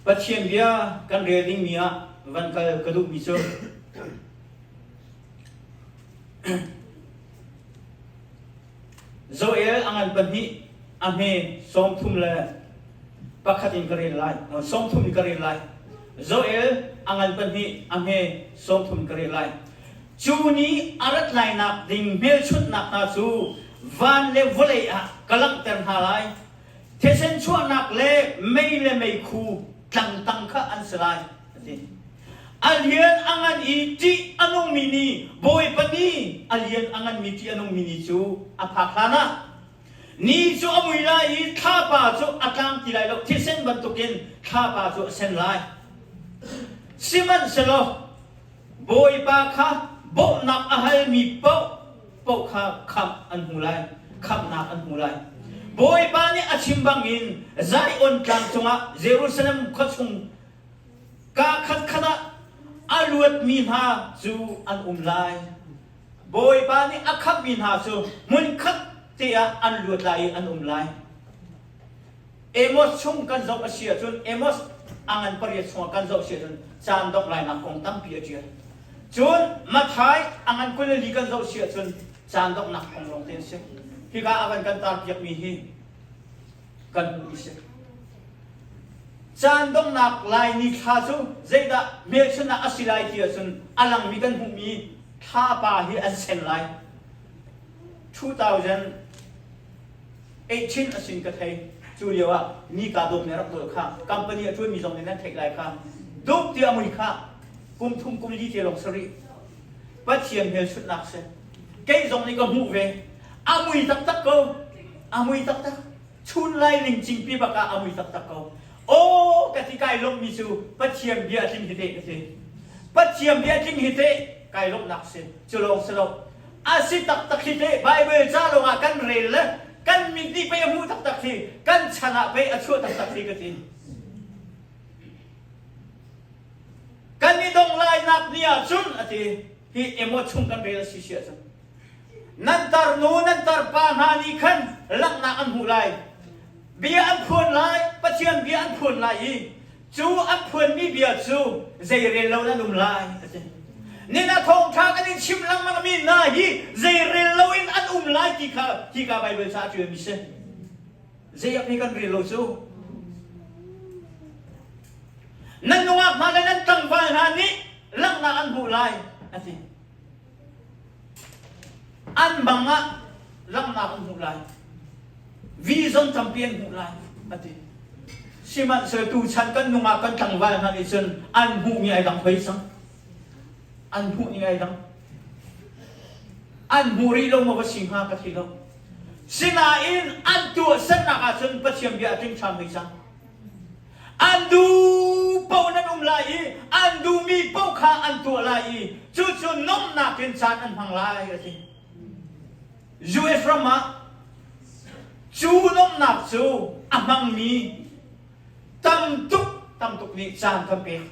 Pathian bia kan rel dingmi ah van kal ka duhmi cu Joel a ngan pahnih a hme 31 in ka rel lai. 30 in ka rel lai. Joel a ngan pahnih a hme 30 in ka rel lai. Cu ni a rat lainak ding hmelchunhnak hna cu van le vawlei ah ka langhter hna lai. Thisen chuahnak le mei le meikhu tlangtang kha an si lai, a ti. A lian a ngan i ṭih a nungmi ni Bawipa ni a lian a nganmi ṭih a nungmi ni cu a phak hlanah ni cu a mui lai i thlapa cu a tlang ti lai lo, thisen bantukin thlapa cu a sen lai. Sihmanhsehlaw Bawipa kha bawmhnak a halmi paoh paoh kha khamh an hmu lai, khamhnak an hmu lai. Bawipa nih a chim bangin Zion tlang cungah Jerusalem khua chung kaa khatkhat ah a luatmi hna cu an um lai. Bawipa nih a khamhmi hna cu hmunkhat te ah an luat lai i an um lai. Amos chung kan zoh a si ahcun Amos a ngan pariat chungah kan zoh si ahcun caan dongh lainak kong tampi a ṭial. Cun Matthai a ngan 24 kan zoh si ahcun caan donghnak kong lawng te an si. Hika a van kan tarpiakmi hi kan hmuhmi si. Caan donghnak lai ni thla cu zeidah hmelchunhnak a si lai ti ahcun a langmi kan hmuhmi thlapa hi an sen lai. 2000 18 a sin ka thei. Cu lio ah nika dawm nih a rak dawl kha company a ṭuanmi zong nih nan theih lai kha dup ti a mui kha kum thum kum li te lawng si rih. Pathian hmelchunhnak si. Kei zong nih ka hmuh ve. A mui taktak ko. A mui taktak. Chun lai lingcingpi bak ah a mui taktak ko. Aw ka ti kai lawmhmi cu Pathian bia a tling hi teh ka ti. Pathian bia a tling hi teh kai lawmhnak si. Cu lawng si lo. A si taktak hi teh Baibal ca lawngah kan rel le kan mit nih pei a hmuh taktak hi kan chan ah pei a chuah taktak hi ka ti. Kan i dong lainak ni ah cun a ti hi emaw chung kan rel a si si ahcun nan tarnu nan tarpa hna nih khan langhnak an hmuh lai bia an phuan lai Pathian bia an phuan lai i cu an phuanmi bia cu zeirel lo nan um lai a ti nina thawngṭha kan in chim lengmangmi hna hi zeirel loin an um lai ti kha hika Baibal ca a ṭialmi si zei ah kan rel lo cu nan nungak hna le nan tlangval hna nih langhnak an hmuh lai a ti An mang ah langhnak an hmuh lai. Vision tampi an hmuh lai a ti. Sihmanhsehlaw tuchan kan nungah kan tlangval hna nih cun an hmuhmi ai dang hoi cang. An hmuhning ai dang. An hmuh rih lo maw va si hnga ka thei lo. Sinain an tuahsernak ahcun Pathian bia a tling ṭhan hoi cang. An duh paoh nan um lai i an duhmi paoh kha an tuah lai i cucu nomhnak in caan an hmang lai a ti. US ram ah cu nomhnak cu a hmangmi tam tuk tam tuk nih caan kan pek.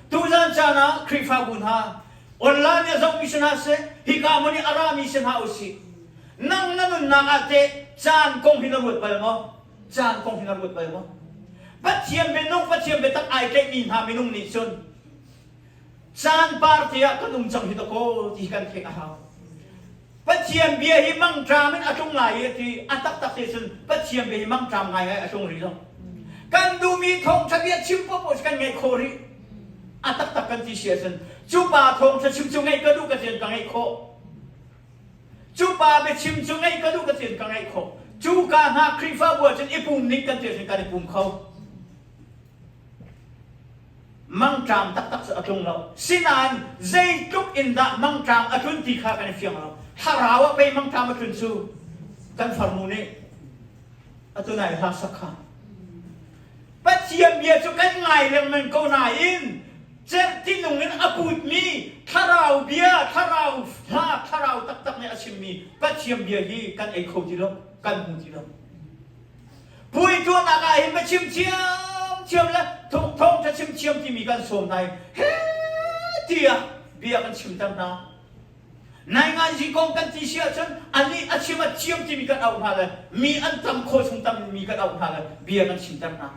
Tuzan caan ah Khrihfabu hna online a zohmi si hna seh, hika hmun i a rami si hna usih. Nang na nunnak ah teh caan kong hi na ruat bal maw? Caan kong hi na ruat bal maw? Pathian minung, Pathian biatak ai tlaihmi hna minung nih cun caan par te ah kan um cang hi dakaw ti kan theih a hau. Pathian bia hi mangṭam in a tlung lai i ti a taktak te cun Pathian bia hi mangṭam ngaingai a tlung rih lo. Kan duhmi thawngṭha bia chim poahpoah cu kan ngaih khawh rih. A taktak kan ti si ahcun cu pa thawngṭha chim cu ngaih ka duh ka tian ka ngaih khawh. Cu pa biachim cu ngaih ka duh ka ti'n ka ngaih khawh. Cu ka hna Khrihfabu ahcun i pum ning kan ti ahcun kan i pum kho. Mangṭam taktak cu a tlung lo. Sinain zeitluk in dah mangṭam a tlun ti kha kan i fiang lo. Thlarau ah pei mangṭam a tlun cu kan farnu nih atu nai hla sak kha. Pathian bia cu kan ngai lengmang ko nain cerhtinung in a putmi thlarau bia, thlarau hla, thlarau taktak nih a chimmi Pathian bia hi kan ei kho ti lo, kan hmu ti lo. Puai tuahnak ah hin biachim thiamthiam le thawngtha chim thiam timi kan sawm hna i he tiah bia kan chimter hna. Nainganzi kong kan ti si ahcun anih a chim a thiam timi kan auh hna le mi an tam khawh chung tam mi kan auh hna le bia kan chimter hna.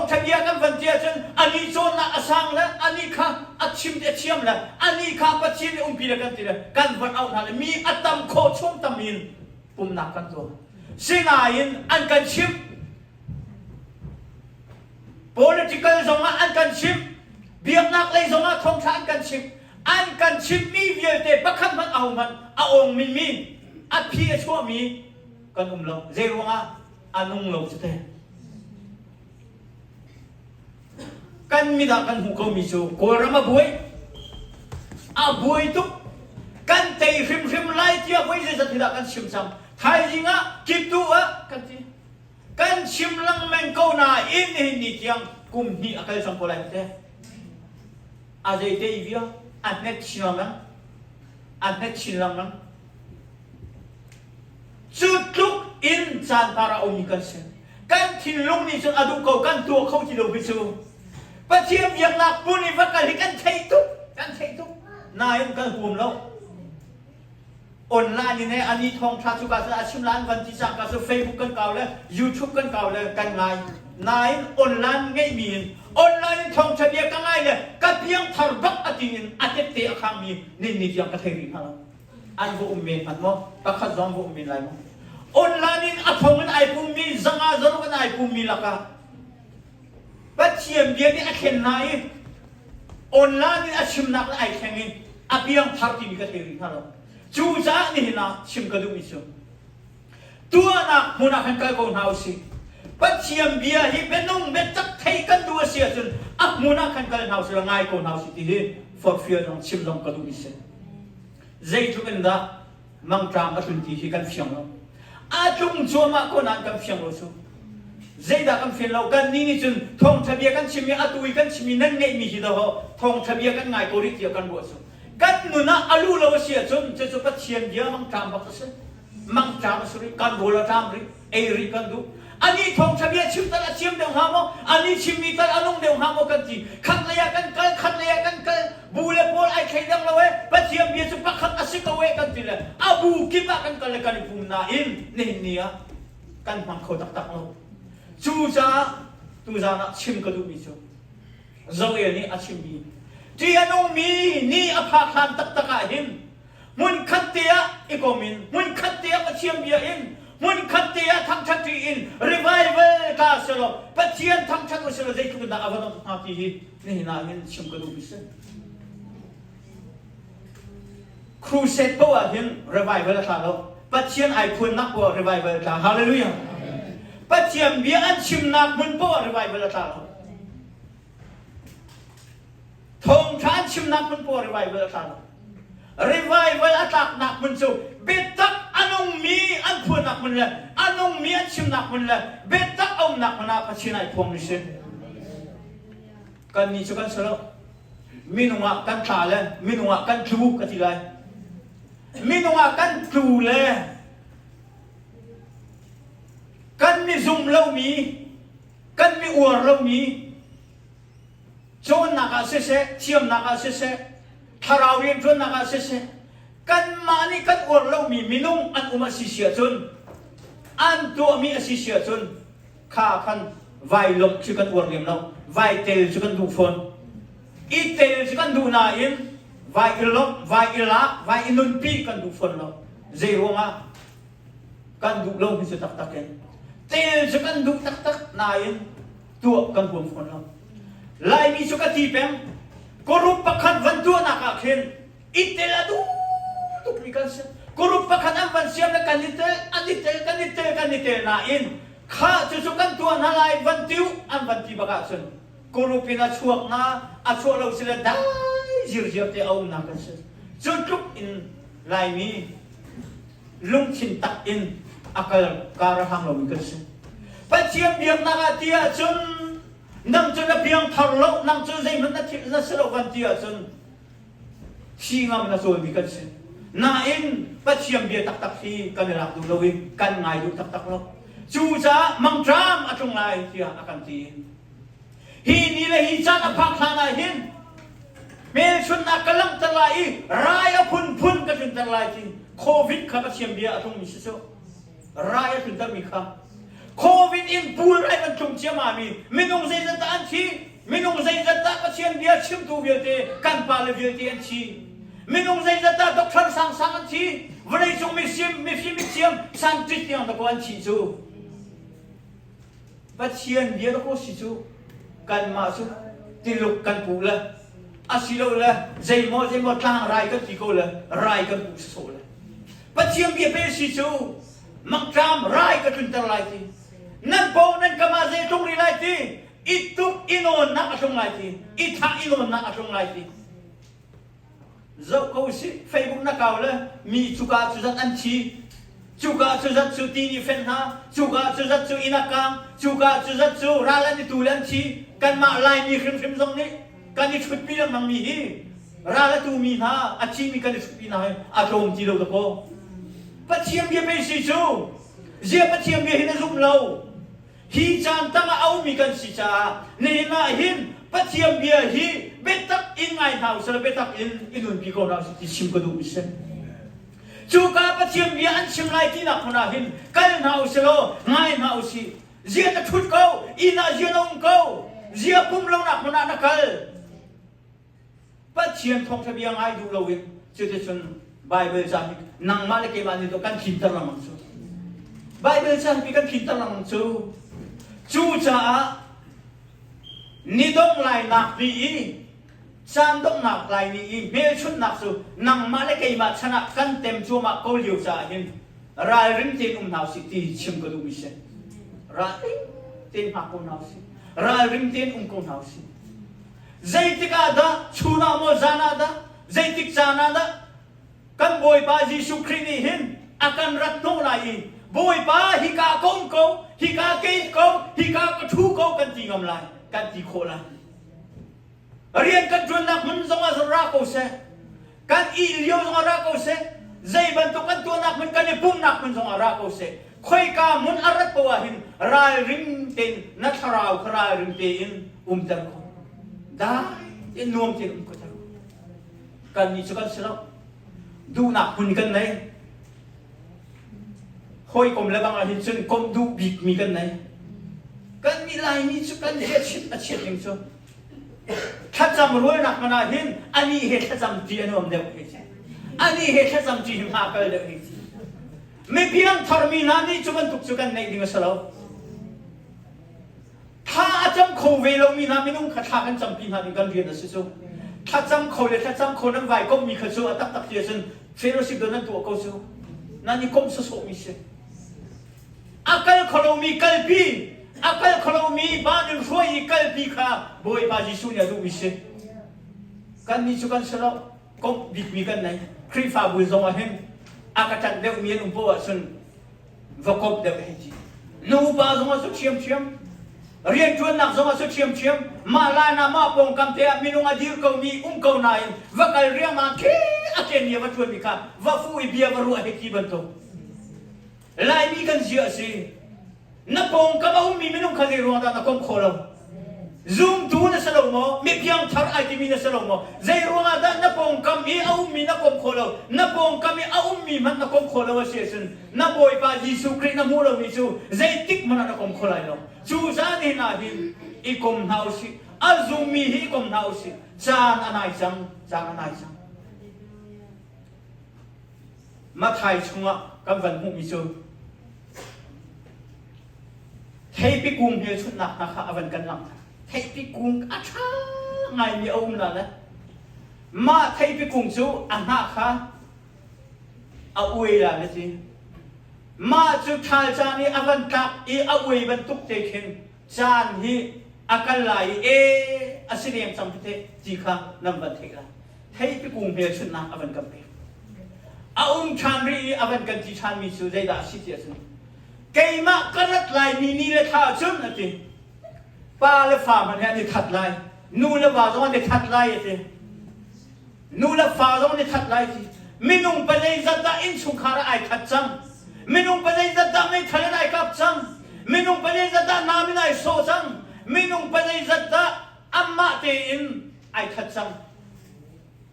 Thawngṭha bia kan van ti ahcun anih cawnnak a sang le anih kha a chim a thiam le anih kha Pathian nih umpi le kan ti le kan van auh hna le mi a tam khawh chung tam in pumnak kan tuah. Sinain an kan chimh. Political zongah an kan chimh. Biaknak lei zongah thawngṭha an kan chimh. An kan chimhmi vialte pakhat hmanh ahohmanh a awngminmi, a phi a chuahmi kan um lo. Zei ruangah? A nung lo cu teh. Kan mit ah kan hmuh komi cu Kawlram a buai. A buai tuk. Kan tei hrimhrim lai tiah voi zeizat hi dah kan chim cang. Thaizing ah kiptu ah kan ti. Kan chim lengmang ko nain nihin ni tiang kum hnih a kal cang ko lai teh. A zeite i via a hnet chin lengmang. A hnet chin lengmang. Cu tluk in caan par a ummi kan si. Kan thinlung nih cun a duh ko, kan tuah kho ti lo hi cu. Pathian biaknak hmun i va kal hi kan theih tuk, kan theih tuk. Nain kan huam lo. Online in ani thawngtha cu ka a chim lan van ti cang ka cu Facebook kan kau le YouTube kan kau le kan ngai. Nain online ngeihmi in online in thawngtha bia ka ngai le ka piang thar bak a ti in a tette a khangmi nin ni tiang ka thei rih hna lo. An va um men hmanh maw? Pakhat zong va um men lai maw? Online in a thong in ai pummi zanga zaruk in ai pummi lakah Pathian bia nih a thlen hna i online in a chimnak le ai thleng i a piang thar timi ka thei rih hna lo. Cucaah nihin ah chim ka duhmi cu tuahnak hmun ah khan kal ko hna usih. Pathian bia hi bianung biatak thei kan duh a si ahcun a hmun ah khan kal hna usih law ngai ko hna usih ti hi forhfial zong chim zong ka duhmi si. Zeitluk in dah mangṭam a tlun ti hi kan fiang lo. A tlung cuahmah ko nain kan fiang lo cu. Zeidah kan fian lo? Kannih nih cun thawngṭha bia kan chimmi atu i kan chimmi nan ngeihmi hi dahawh thawngṭha bia kan ngai ko rih tiah kan ruah cu. Kan nun ah a luh lo a si ahcun cucu Pathian bia mangṭam bak a si. Mangṭam a si rih, kan rawl a ṭam rih, ei rih kan duh. Anih thawngṭha bia chim tal a thiam deuh hnga maw? Anih chimmi tal a nung deuh hnga maw kan ti. Khat lei ah kan kal, khat lei ah kan kal. Bu le pawl ai thleidang lo ee. Pathian bia cu pakhat a si ko ee kan ti le a bu kip ah kan kal le kan i pum nain nihin ni ah kan hmang kho taktak lo. Cucaah tuzaan ah chim ka duhmi cu Joel nih a chimmi ṭih a nungmi ni a phak hlan taktak ah hin hmunkhat te ah i kom in hmunkhat te ah Pathian bia in hmunkhat te ah thangṭhat ṭi in revival tla selaw Pathian thangṭhat u selaw zeitluk in dah a va nuamh hnga ti hi nihin ah hin chim ka duhmi si. Crusade paoh ah hin revival a tla lo. Pathian ai phuannak paoh ah revival a tla. Hallelujah. Pathian bia an chimnak hmun paoh ah revival a tla lo. Thawngṭha an chimnak hmun paoh revival a tla lo. Revival a tlaknak hmun cu biatak a nungmi an phuannak hmun le a nungmi an chimnak hmun le biatak a umnak hmun ah Pathian ai phuangmi si. Kannih cu kan si lo. Minung ah kan tla le minung ah kan tlu ka ti lai. Minung ah kan tlu le kan mi zum lomi kan mi uar lomi cawnnak ah siseh, thiamnak ah siseh, thlarau rianṭuannak ah siseh, kanmah nih kan uar lomi minung an um a si si ahcun, an tuahmi a si si ahcun, kha khan vai lawmh cu kan uar lem lo, vai tel cu kan duh fawn. I tel cu kan duh nain vai i lawmh, vai i lak, vai i nunpi kan duh fawn lo. Zei ruangah? Kan duh lo hi cu taktak in. Tel cu kan duh taktak nain tuah kan huam fawn lo. Laimi cu ka ti peng, group pakhat van tuahnak ah khin i tel a duh tukmi kan si. Group pakhat an van siam le kan i tel, an i tel, kan i tel, kan i tel nain kha cucu kan tuah hna lai van tiu an van ti bak ahcun group in a chuak na a chuah lo si le dai zirziar te a umnak kan si. Cu tluk in Laimi lungthin tak in a kal kar a hlang lomi kan si. Pathian biaknak ah ti ahcun nang cu na piangthar lo, nang cu zeihmanh na thil na si lo kan ti ahcun thi ngam na cawlmi kan si. Nain Pathian bia taktak hi kan i lak duh lo i kan ngai duh taktak lo. Cucaah mangṭam a tlung lai tiah a kan ti. Hi ni le hi caan a phak hlan ah hin hmelchunhnak ka langhter lai i rai a phunphun ka tlunter lai ti COVID kha Pathian bia a tlungmi si cu rai a tluntermi kha COVID in pul rai kan tlung cia. ciammam i minung zeizat dah an thi? Minung zeizat dah Pathian bia chimtu vialte kan pale vialte an thi? Minung zeizat dah doctor sangsang an thi? Vawleicung mifim mifim mithiam scientist tiang dakaw an thi cu. Pathian bia dakaw si cu kanmah cu tiluk kan puh le asilole zeimaw zeimaw tlangrai kan ti ko le rai kan puh sawsawh le Pathian bia pe si cu mangṭam rai ka tlunter lai ti nan paw nan kam ah zei tlung rih lai ti i tuk i nawnnak a tlung lai ti i thah i nawnnak a tlung lai ti zoh ko si Facebook na kau le mi cuka cu zat an thi cuka cu zat cu ti nih fenh hna cuka cu zat cu inn a kang cuka cu zat cu ral an i tu le an thi kanmah Laimi hrimhrim zong nih kan i ṭhutpi lengmang mi hi ral a tu mi hna a thi mi kan i ṭhutpi hna hi a tlawm ti lo dakaw Pathian bia pei si cu zia Pathian bia hi na zum lo Hi caan tangah a ummi kan si caah nihin ah hin Pathian bia hi biatak in ngai hna usih law biatak in i nunpi ko hna usih ti chim ka duhmi si. Cuka Pathian bia an chim lai tinak hmun ah hin kal hna usih law ngai hna usih. Zia na ṭhut ko, inn ah zia na um ko, zia pum lonak hmun ah na kal. Pathian thawngṭha bia ngai duh loin cuticun Baibal ca hi nangmah le keimah nih kan tlinter lengmang cu. Baibal ca hi kan tlinter lengmang cu. Cucaah ni dong lainak ni i caan donghnak lai ni i hmelchunhnak cu nangmah le keimah chan ah kan tem cuahmah ko lio caah hin ralring tein um hna usih ti chim ka duhmi si. Ralring tein hngak ko hna usih. Ralring tein um ko hna usih. Zeitik ah dah chun ah maw zan ah dah zeitik caan ah dah kan Bawipa Jesuh Khrih nih hin a kan rat hnawh lai i Bawipa hika ka um ko hika ka it ko hika ka ṭhu ko kan ti ngam lai kan ti khawh lai rian kan ṭuannak hmun zong ah ra ko seh kan ih lio zong ah ra ko seh zei bantuk kan tuahnak hmun kan i pumhnak hmun zong ah ra ko seh khoika hmun a rat poah hin ralring tein na thlarau kha ralring tein umter ko dai tein nuam tein um ko ter kan nih cu kan si lo duhnak hmun kan nei hawikom le bang ah hin cun komh duh bikmi kan nei kan nih Laimi cu kan he chit a chiat ning cu Thlacam rualnak hmanh ah hin anih he thlacam ṭi a nuam deuh hei si. Anih he thlacam ṭi hi hma kal deuh hei si. Mipiang tharmi hna nih cu bantuk cu kan neih ding a si lo. Thla a cam kho ve lomi hna minung kha thla kan campi hna ding kan rian a si cu. Thlacam kho le thlacam kho nan vai komhmi kha cu a taktak ti ahcun fellowship do nan tuah ko cu. Nan i komh sawsawhmi si. A kal kho lomi kalpi, a kal kho lomi van in hruai i kalpi kha Bawipa Jesuh nih a duhmi si. Kannih cu kan si lo, komh bikmi kan nei. Khrihfabu zong ah hin a ka ṭanh deuhmi an um poah ahcun va komh deuh hei ti. Nupa zong ah cu ṭhiamṭhiam, rianṭuannak zong ah cu ṭhiamṭhiam, mah lan ah mah pawngkam te ah minung a dir komi um ko nain va kal riangmang khi a ken i a va ṭuanmi kha va fuh i bia va ruah hei ti bantuk. Laimi kan zia a si. Na pawngkam a ummi minung kha zei ruang dah na komh khawh lo? Zumtu na si lo maw? Mipiang thar ai timi na si lo maw? Zei ruangah dah na pawngkam i a ummi na komh khawh lo? Na pawngkam i a ummi hmanh na komh khawh lo a si ahcun na Bawipa Jesuh Khrih na hmuh lomi cu zeitik hmanh ah na kom kho lai lo. Cu zan hin ah hin i kom hna usih. A zummi hi i kom hna usih. Caan a nai cang. Caan a nai cang. Matthai chungah kan van hmuhmi cu theipi kung hmelchunhnak hna kha a van kan langhter. Theipi kung a ṭha ngaimi a um la le mah theipi kung cu a hnah kha a uai la le ti. Mah cu ṭhal caan i a van tlak i a uai bantuk te khin caan hi a kal lai i e a si deng cang tete ti kha nan van theih lai. Theipi kung hmelchunhnak a van kan pek. A um ṭhan rih i a van kan ti ṭhanmi cu zeidah a si ti ahcun keimah ka rat laimi ni le thla cun a ti. Pa le fa hmanh he an i that lai. Nu le va zong an i that lai a ti. Nu le fa zong an i that lai ti. Minung pa zeizat dah innchungkhar ah ai that cang. Minung pa zeizat dah meithal in ai kap cang. Minung pa zeizat dah nam in ai sawh cang. Minung pa zeizat dah amah tein ai that cang.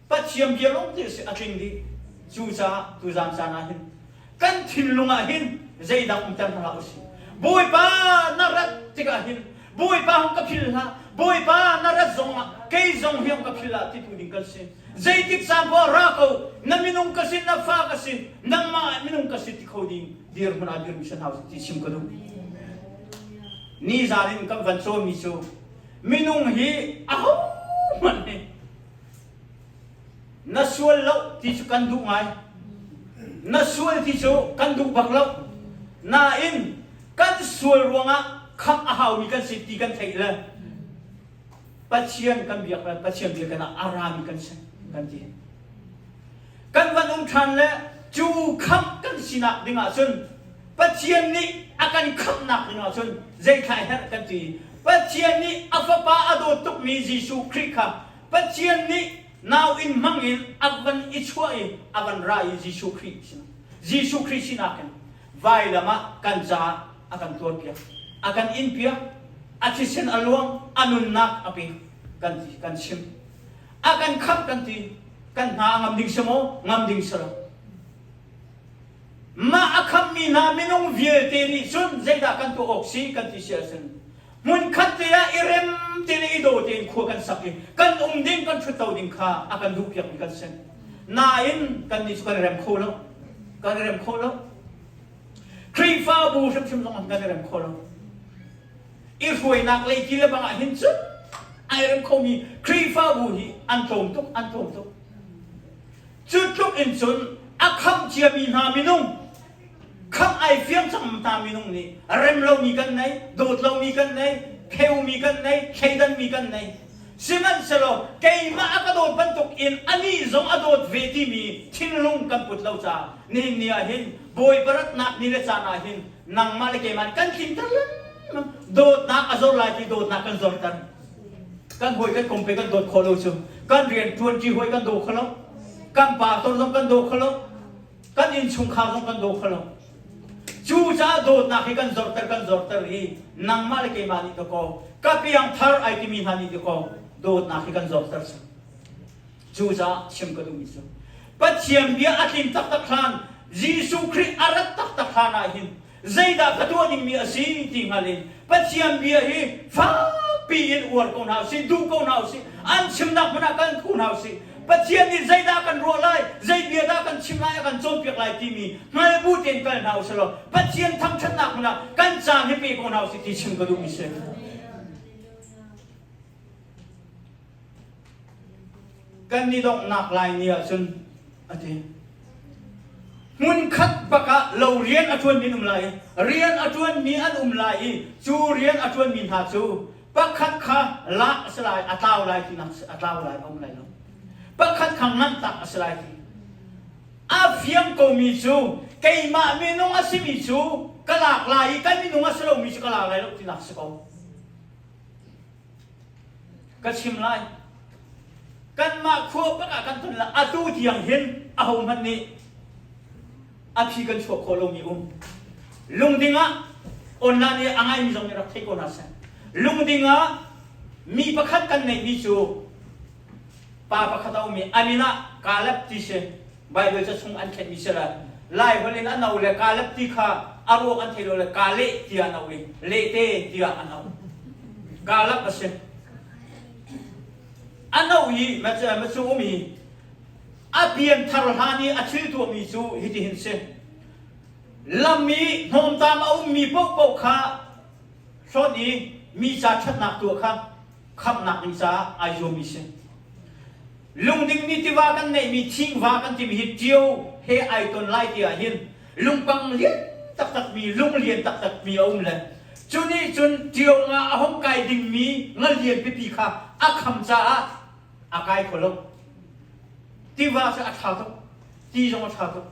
Pathian bia lawng te si a tling dih. Cucaah tuzaan caan ah hin kan thinlung ah hin zeidang umter hna hlah usih. Bawipa na rat tikah hin Bawipa hung ka phil hlah. Bawipa na rat zong ah kei zong hi hung ka phil ah ti tu ding kan si. Zeitik caan poah ra ko, na minung ka si, na fa ka si, nangmah minung ka si ti kho ding dirhmun ah dirmi si hna ti chim ka duh. Nizan in kan van cawnmi cu minung hi ahohmanh hi na sual lo ti cu kan duh ngai. Na sual ti cu kan duh bak lo. Nain kan sual ruangah khamh a haumi kan si ti kan theih le Pathian kan biak le Pathian bia kan ah a rami kan si kan ti. Kan van um ṭhan le cu khamh kan sinak ding ahcun Pathian nih a kan khamhnak ding ahcun zeithla herh kan ti. Pathian nih a fapa a dawt tukmi Jesuh Khrih kha Pathian nih nau in hmang in a van i chuah i a van ra i Jesuh Khrih sinah Jesuh Khrih sinak in vailam ah kan caah a kan tuarpiak, a kan inpiak, a thisen a luang, a nunnak a pek kan ti, kan chim. A kan khamh kan ti, kan hna a ngam ding si maw? Ngam ding si lo. Mah a khammi hna minung vialte nih cun zeidah kan tuah awk si kan ti si ahcun hmunkhat te ah i rem te le i daw tein khua kan sak i kan um ding kan ṭhutto ding kha a kan duhpiakmi kan si. Nain kannih cu kan i rem kho lo. Kan i rem kho lo. Khrihfabu hrimhrim zong kan i rem kho lo. I hruainak lei ti le bang ah hin cun ai rem khomi Khrihfabu hi an tlawm tuk, an tlawm tuk. Cu tluk in cun a khamh ciami hna minung, khamh ai fiang cang hna minung nih rem lomi kan nei, dawt lomi kan nei, pheumi kan nei, thleidanmi kan nei. Sihmanhsehlaw keimah a ka dawt bantuk in anih zong a dawt ve timi thinlung kan put lo caah nihin ni ah hin Bawipa ratnak ni le caan ah hin nangmah le keimah kan tlinter lengmang. Dawtnak a zor lai ti dawtnak kan zorter. Kan hawi kan kom pe kan dawt khawh lo cu. Kan rian ṭuanṭi hawi kan daw kho lo. Kan pastor zong kan daw kho lo. Kan innchungkhar zong kan daw kho lo. Cucaah dawtnak hi kan zorter kan zorter i nangmah le keimah nih dakaw ka piangthar ai timi hna nih dakaw dawtnak hi kan zorter cang. Cucaah chim ka duhmi cu Pathian bia a tlin taktak hlan Jesuh Khrih a rat taktak hlan ah hin zeidah ka tuah dingmi a si ti hngal in Pathian bia hi fakpi in uar ko hna usih, duh ko hna usih, an chimnak hmun ah kan thu hna usih. Pathian nih zeidah kan ruah lai, zei bia dah kan chim lai, a kan cawnpiak lai timi hngal bu tein kal hna usih law Pathian thangṭhatnak hmun ah kan caan hi pe ko hna usih ti chim ka duhmi si. Kan i donghnak lai ni ahcun a ti. Hmunkhat bak ah lo rian a ṭuanmi an um lai i rian a ṭuanmi an um lai i cu rian a ṭuanmi hna cu pakhat kha lak a si lai, a tlau lai tinak a tlau lai a um lai lo. Pakhat kha nganhtak a si lai ti. A fiang komi cu keimah minung a simi cu ka lak lai i kan minung a si lomi cu ka lak lai lo tinak si ko. Ka chim lai. Kanmah khua bak ah kan ton la atu tiang hin ahohmanh nih a phi kan chuah khawh lomi um. Lungding ah online i a ngaimi zong nih rak thei ko hna seh. Lungding ah mi pakhat kan neihmi cu pa pakhat a um i a min ah Kaleb ti si. Bible ca chung an khenhmi si le Lai holh in an auh le Kaleb ti kha a ruak an thei lo le Kaleh tiah an auh i Lehte tiah an auh. Kaleb a si. An auh i macu um i a pianthar hlan i a thil tuahmi cu hitihin si. Lam i hnawmtam a ummi paohpaoh kha hlawt i mi ca ṭhatnak tuah kha khamhnak ding caah ai zuammi si. Lungding nih tiva kan neihmi thingva kan timi hi ṭio he ai ton lai ti ah hin lungpang lian taktakmi lung lian taktakmi a um le cu nih cun ṭio nga a hung kai dingmi nga lian pipi kha a kham caah a kai kho lo. Tiva cu a ṭha tuk. Ti zong a ṭha tuk.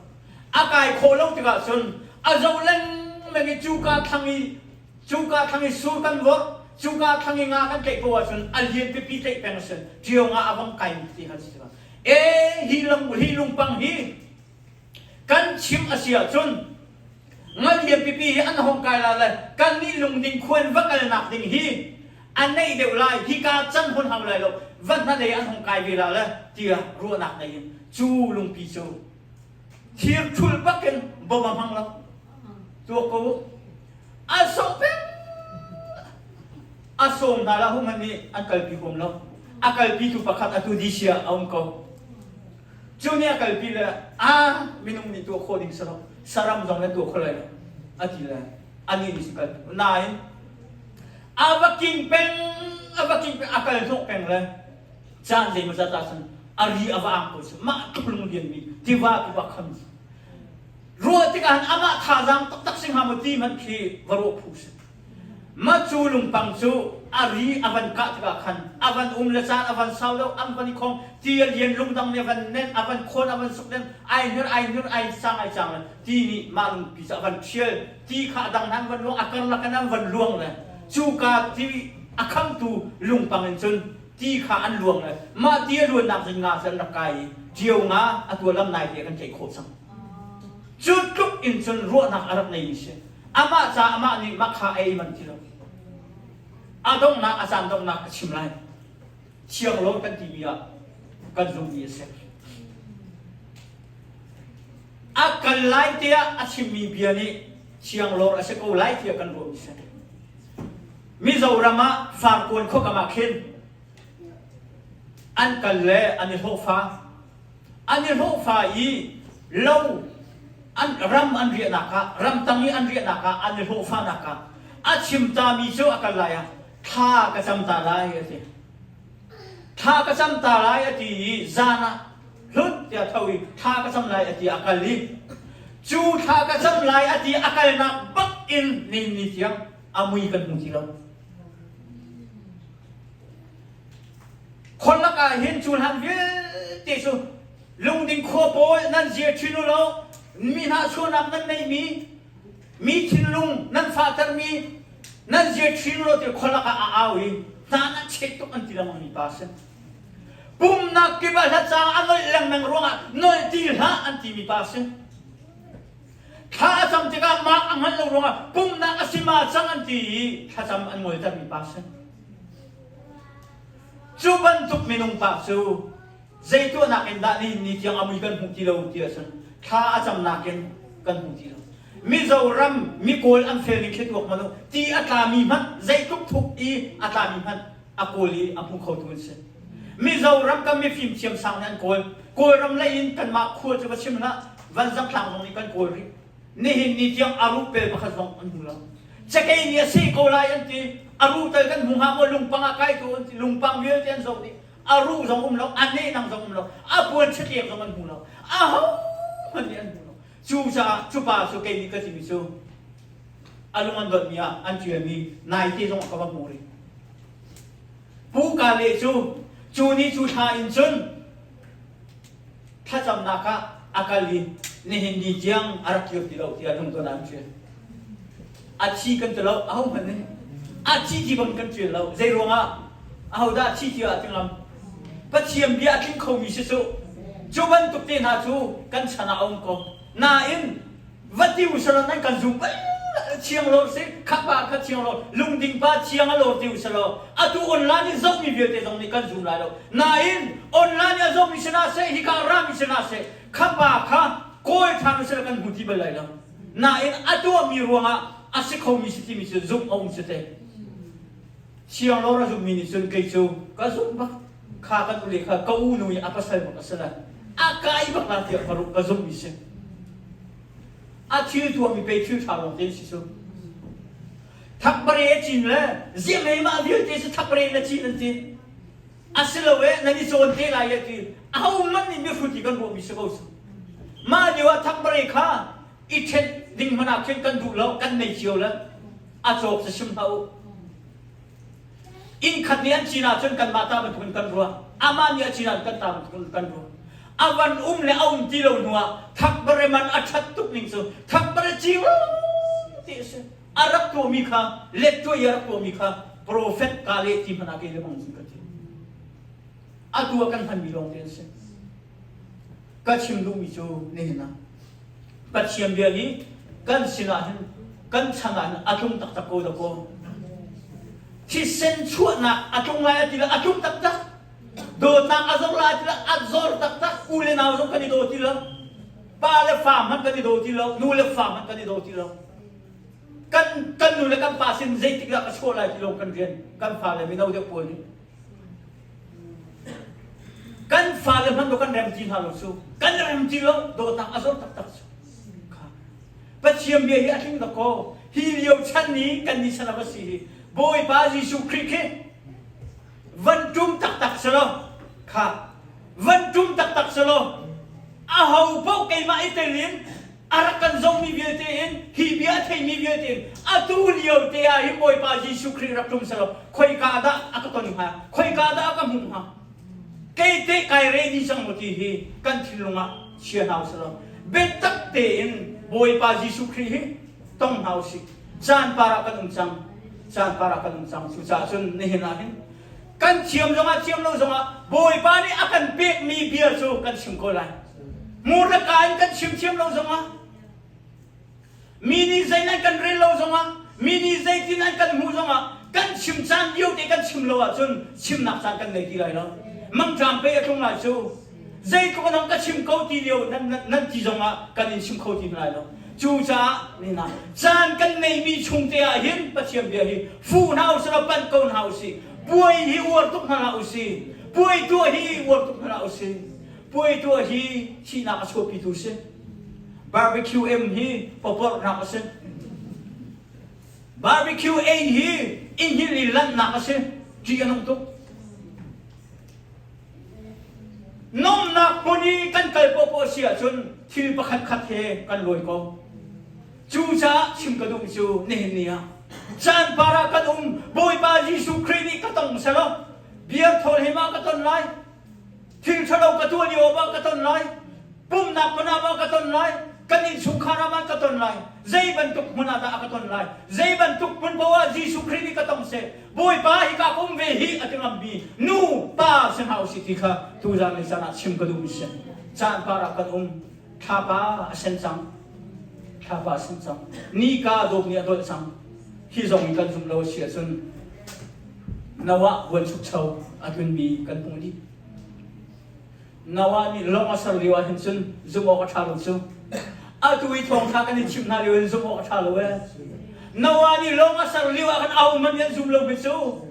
A kai khawh lo tikah cun a zoh lengmang i cuka thlang i Cuka thlang i sur kan vorh, cuka thlang i nga kan tlaih ko ahcun a lian pipi tlaih peng a si. Ṭio nga a vong kai ti kha si. E hi lung hi lungpang hi kan chim a si ahcun ngal lian pipi hi an hong kai la le kan nih lungding khuan va kalnak ding hi a neih deuh lai hika can hon hau lai lo va hnalei an hong kai ve la le tiah ruahnak nei in cu lungpi cu thir thul bakin bom a hmang lo tuak ko a sawh peng. A sawm hna la hung nih an kalpi huam lo. A kalpitu pakhat atu DC ah a um ko. Cu nih a kalpi le a minung nih tuah khawh ding si lo. Saram zong nan tuah kho lai lo. A ti le anih nih kal. Nain a va king peng a va king peng a kal hnawh peng le caan zeimaw zat ah cun a ri a va ang ko si mah tluk lung lian mi tiva pi va kham Ruah tikah hin amah thazaang taktak si hnga maw ti hmanh khi va ruah phu si. Mah cu lungpang cu a ri a van kah tikah khan a van um le caan a van sau deuh, an van i khong, ti a lian lungdang nih a van nenh, a van khawn, a van suk len, ai hner, ai hner, ai sang, ai cang le ti nih mah lungpi cu a van ṭhial, ti kha a dang hna an van luang, a karlak in an van luang le cuka ti a khamtu lungpang in cun ti kha an luang le mah ti a luannak cun nga cu an rak kai i ṭio nga a tua lam nai te kan tlaih khawh cang. Cu tluk in cun ruahnak a rak neimi si. Amah ca amah nih mah kha ei man ti lo. A donghnak a caan donghnak ka chim lai. Thianglawn kan timi ah kan zumhmi a si. A kal lai tiah a chimmi bia nih thianglawr a si ko lai tiah kan ruahmi si. Mizoram ah Farkawn khuakam ah khin an kal le an i hlawhfa. An i hlawhfa i lo an ram an riahnak ah ramtang i an riahnak ah an i hlawhfanak ah a chim tami cu a kal lai ah thla ka cam ta lai a ti. Thla ka cam ta lai a ti i zan ah hlut tiah tho i thla ka cam lai a ti a kal i cu thla ka cam lai a ti a kalnak bak in ni ni tiang a mui kan hmu ti lo. Khualak ah hin cu hlan vialte cu lungding khua pawl nan zir ṭhin u law mi hna chuahnak nan neihmi mi thinlung nan fahtermi nan zir ṭhin u law ti khualak ah a au i hna nan chet tuk an ti lengmang mi pa a si. Pumnak kip ah hlacaang a nolh lengmang ruangah nolh ti hlah an timi pa a si. Thla a cam tikah mak a hngalh lo ruangah pumnak a si ma cang an ti i thlacam an ngoltermi pa a si. Cu bantuk minung pa cu zei tuahnak in dah nihin ni tiang a mui kan hmuh ti lo ti ahcun thla a camnak in kan hmu ti lo. Mizoram mikawl an fel ning khi tuak hmanh u ti a tlami hmanh zeitluk thuk i a tlami hmanh a kawl i a hmu khotu an si. Mizoram kan mifim thiamsang nih an kawl. Kawlram lei in kanmah khua cu va chim hlah, Vanzangtlang zong nih kan kawl rih. Nihin ni tiang a ruh pel pakhat zong an hmu lo. Cakei nih a seh ko lai an ti. A ruh tal kan hmu hnga maw lungpang ah kai tu an ti. Lungpang vialte an zoh dih. A ruh zong um lo, a nehnang zong um lo, a puan chatliak zong an hmu lo. Aho hmanh nih an hmu lo. Cucaah cu pa cu kei nih ka timi cu a lung an donhmi ah an ṭialmi naite zong ah ka va hmu rih. Pu Ka Le cu cu ni cu thla in cun thlacamnak ah a kal i nihin ni tiang a rak kir ti lo tiah lungton ah an ṭial. A thi kan ti lo, ahohmanh nih a thi ti bang kan ṭial lo. Zei ruangah? Ahodah a thi tiah a ti ngam? Pathian bia a tling khomi si cu. Cu bantuk te hna cu kan chan ah a um ko. Nain va ti usalaw nan kan zum bal thiang lo si kha pa kha thiang lo lungding pa thiang a lor ti usalaw atu online in zohmi vialte zong nih kan zum lai lo nain online a zohmi si na seh hika rami si na seh kha pa kha kawl ṭhan usalaw kan hmu ti bal lai lo nain a tuahmi ruangah a si khomi si timi cu zumh a um si te thiang lo ra zummi nih cun kei cu ka zumh bak kha kan ule kha ka u nu i a pasal bak a si lai a kai bak la tiah ka ka zumhmi si a thil tuahmi pei thil ṭha lawng te si cu thakbare cin le ziamei mah vialte cu thakbare na cin an ti asilo e nan i cawn te lai e ti aho man nih mihrut i kan ruahmi si ko cu mah lio ah thakbare kha i ṭhen ding hmanh ah khin kan duh lo kan nei cio le a cawk cu chim hlah u Innkhat nih an cin ahcun kanmah ta bantukin kan ruah. Amah nih a cin ahcun kan ta bantukin kan ruah. A van um le a um ti lo hnuah thakbare man a ṭhat tuk ning cu thakbare cing ti a si. A rak tuahmi kha let tuah i a rak tuahmi kha profet ka leh ti hmanh ah kei le bang cun ka ti. Atu ah kan hmanmi lawng te an si. Ka chim duhmi cu nihin ah Pathian bia hi kan sinah hin kan chan ah hin a tlung taktak ko dakaw. Thisen chuahnak a tlung lai a ti le a tlung taktak. Dawtnak a zor lai a ti le a zor taktak. U le nau zong kan i daw ti lo. Pa le fa hmanh kan i daw ti lo. Nu le fa hmanh kan i daw ti lo. Kan kan nu le kan pa sin zeitik dah ka chuah lai ti lawng kan rian kan fale mino deuh pawl nih. Kan fale hmanh kan rem ti hna lo cu. Kan rem ti lo dawtnak a zor taktak cu. Pathian bia hi a tling dakaw. Hi lio chan ni kan ni chan a va si hi. Bawipa Jesuh Khrih khi van ṭum taktak selaw kha van ṭum taktak selaw aho paoh keimah i tel in a rak kan zohmi vialte in hi bia a theimi vialte in atu lio te ah hin Bawipa Jesuh Khrih rak ṭum selaw khoika dah a ka ton hnga khoika dah a ka hmuh hnga kei te kai ready cang maw ti hi kan thinlung ah chia hna usih biatak tein Bawipa Jesuh Khrih hi tong hna usih caan par ah kan um cang caan par ah kan um cang cucaah cun nihin ah hin kan thiam zongah thiam lo zongah Bawipa nih a kan pekmi bia cu kan chim ko lai mur le ka in kan chim thiam lo zongah Mi nih zei nan kan rel lo zongah, mi nih zeitin an kan hmuh zongah, kan chim caan lio te kan chim lo ahcun chimnak caan kan nei ti lai lo. Mangṭam pei a tlung lai cu. Zeitluk in ka chim ko ti lio nan, nan, nan ti zongah kan in chim kho ti lai lo. Cucaah nina caan kan neimi chung te ah hin Pathian bia hi fuh hna usih law panh ko hna usih. Puai hi uar tuk hna hlah usih. Puai tuah hi uar tuk hna hlah usih. Puai tuah hi thihnak a chuahpitu si. Barbecue em hi pawporhnak a si. Barbecue ei hi innhil i lanhnak a si. Ṭih a nung tuk. Nomnak hmun i kan kal poahpoah si ahcun thil pakhat khat he kan lawi ko. Cucaah chim ka duh cu nihin ni ah caan par ah kan um Bawipa Jesuh Khrih nih ka tong selaw beer thawl he ma ka ton lai Thil ṭhalo ka tuah lio ah ka ton lai. Pumnak hmun ah maw ka ton lai. Kan innchungkhar ah maw ka ton lai. Zei bantuk hmun ah dah a ka ton lai. Zei bantuk hmun paoh ah Jesuh Khrih nih ka tong seh. Bawipa hika ka um ve hi a ti ngammi nu pa si hna usih ti kha tuzan ni caan ah chim ka duhmi si. Caan par ah kan um. Thlapa a sen cang. Thlapa a sen cang. Nika dawp nih a dolh cang. Hi zong in kan zum lo a si ahcun Noah buanchukcho a tlunmi kan hmuh dih. Noah nih lawng a ser lio ah hin cun zumh awk a ṭha lo cu. Atu i thawngṭha kan i chimh hna lio in zumh awk a ṭha lo ee. Noah nih lawng a ser lio ah khan aho hmanh nih an zum lo mi cu.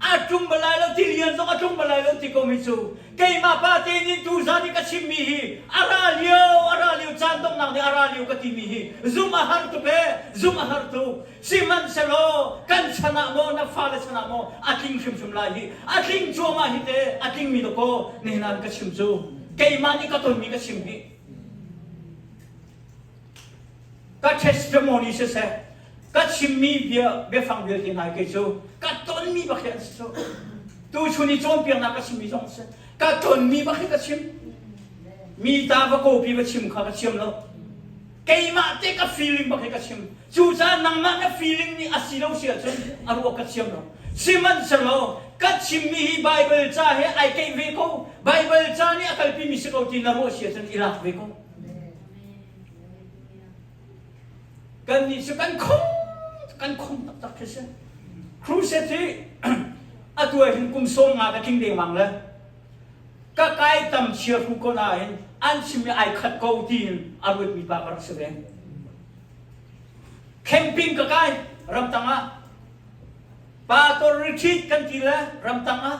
A tlung bal lai lo, tilian zong a tlung bal lai lo ti ko mi cu. Keimah pa te nih tuzan i ka chimmi hi a ra lio, a ra lio, caan donghnak nih a ra lio ka timi hi zumh a har tuk ee, zumh a har tuk. Sihmanhsehlaw kan chan ah maw na fale chan ah maw a tling hrimhrim lai hi a tling cuahmah hi te a tlingmi dawkaw nihin ah ka chim cu keimah nih ka tonmi ka chim hi ka testimony siseh ka chimmi bia biafang vialte hna kei cu ka tonmi bak hi an si cu tuchun i cawnpiaknak ka chimmi zong si ka tonmi bak hi ka chim mi ta va kopi va chim kha ka thiam lo keimah te ka feeling bak hi ka chim Cucaah nangmah na feeling nih a si lo si ahcun a ruah ka thiam lo. Sihmanhsehlaw ka chimmi hi Baibal ca he ai keih ve ko. Baibal ca nih a kalpimi si ko ti na ruah si ahcun i lak ve ko. Kannih cu kan khong kan khong taktak khi si. Crusade hi atu ah hin kum sawm nga ka tling dengmang le ka kai tam chia hru ko nain an chimmi ai khat ko tiin a ruatmi pa ka rak si ve. Camping ka kai ramtang ah. Pastor retreat kan ti le ramtang ah.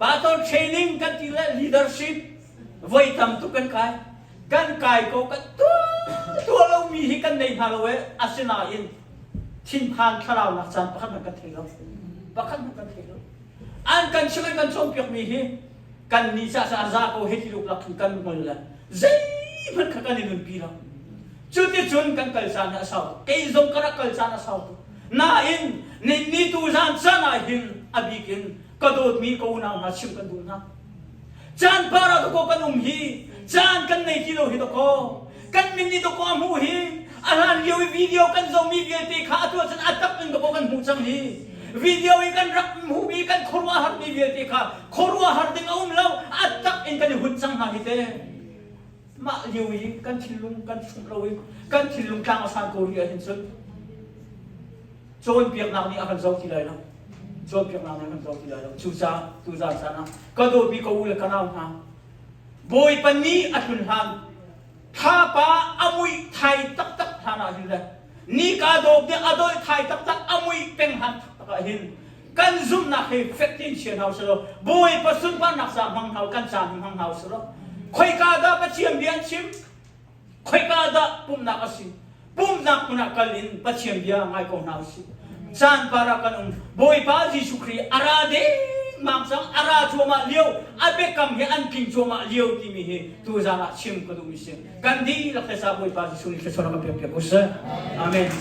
Pastor training kan ti le leadership voi tam tuk kan kai. Kan kai ko kan tuah lomi hi kan nei hna lo e asinain thinphan thlaraunak caan pakhat hmanh kan thei lo. Pakhat hmanh kan thei lo. An kan chimh an kan cawnpiakmi hi kan nih ca a za ko he ti luklak khin kan ngol le zeihmanh kha kan i nunpi lo. Cuticun kan kal caan a sau tuk. Kei zong ka rak kal caan a sau tuk. Nain ni tu zan caan ah hin a bik in ka dawtmi ka unau hna chimh kan duh hna. Caan par ah dakaw kan um hi, caan kan nei ti lo hi dakaw. Kan min nih dakaw a hmuh hi, a hlan lio i video kan zohmi vialte kha atu ahcun a tak in dakaw kan hmuh cang hi. Video i kan rak hmuhmi kan khuaruahharmi vialte kha khuaruahhar ding a um lo, a tak in kan i hunh cang hna hi te. Mah lio i kan thinlung kan sungh lo i kan thinlung tlang a san ko rih ahhin cun cawnpiaknak nih a kan zoh ti lai lo. Cawnpiaknak nih a kan zoh ti lai lo. Cucaah tuzaan caan ah ka dawtmi ka u le ka nau hna Bawipa ni a tlun hlan thlapa a muih thai taktak. hlan ah hin le nika dawp nih a dawih thai taktak a muih peng han taktak ah hin kan zumhnak hi fek tein chia hna usih law Bawipa sunparnak ca hmang hna kan caan hi hmang hna usih law khoika dah Pathian bia an chim khoika dah pumhnak a si pumhnak hmun ah kal in Pathian bia ngai ko hna usih caan par ah kan um Bawipa Jesuh Khrih a ra dengmang cang a ra cuahmah lio a biakam hi an tling cuahmah lio timi hi tuzaan ah chim ka duhmi si kan dihlak te sa Bawipa Jesuh nih thluachuah kan pek piak usih amen.